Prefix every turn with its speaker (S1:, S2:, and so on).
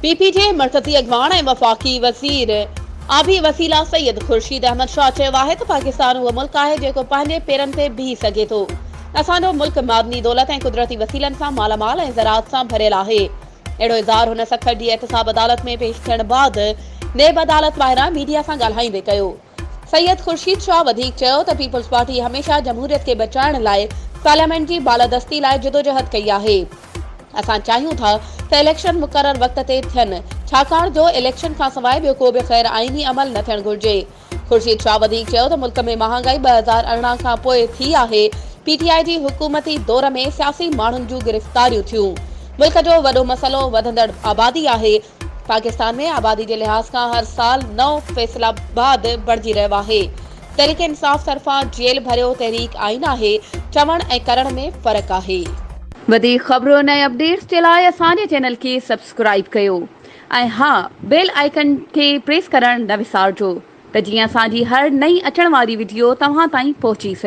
S1: P P جي مرڪزي اڳواڻ ۽ وفاقي وزير آبي وسيلا سيد خورشيد احمد شاهه چيو آهي ته پاڪستان اهو ملڪ آهي جيڪو پنهنجي پيرن تي بيهي سگهي ٿو، اسان جو ملڪ معدني دولت ۽ قدرتي وسيلن سان مالا مال ۽ زراعت سان ڀريل آهي. اهڙو اظهار هن سکر جي احتساب عدالت ۾ پيش ٿيڻ بعد نيب عدالت ٻاهران ميڊيا سان ڳالهائيندي ڪيو. سيد خورشيد شاهه وڌيڪ چيو ته پيپلز پارٽي هميشه جمهوريت کي بچائڻ لاء پارليامينٽ جي بالادستي لاء جدوجهد ڪئي آهي، اسان چاهيون ٿا ته اليڪشن مقرر وقت تي ٿين ڇاڪاڻ جو اليڪشن کانسواء ٻيو ڪو به غير آئيني عمل نه ٿيڻ گهرجي. خورشيد شاهه وڌيڪ چيو ته ملڪ ۾ مهانگائي 2018 کان پوء ٿي آهي، پي ٽي آء جي حڪومتي دور ۾ سياسي ماڻهن جون گرفتاريون ٿيون، ملڪ جو وڏو مسئلو وڌندڙ آبادي آهي، پاڪستان ۾ آبادي جي لحاظ کان هر سال نئون فيصل آباد بڻجي رهيو آهي، تحريڪ انصاف طرفان جيل ڀريو تحريڪ آئين آهي، چوڻ ۽ ڪرڻ ۾ فرق آهي. وڌيڪ خبرن ۽ اپڊيٽس جي لاء اسان جي چينل کي سبسڪرائيب ڪيو ۽ ها بيل آئيڪن کي پريس ڪرڻ نه وسارجو ته جيئن اسان جي هر نئين اچڻ واري وڊيو توهان تائين پهچي سگهي.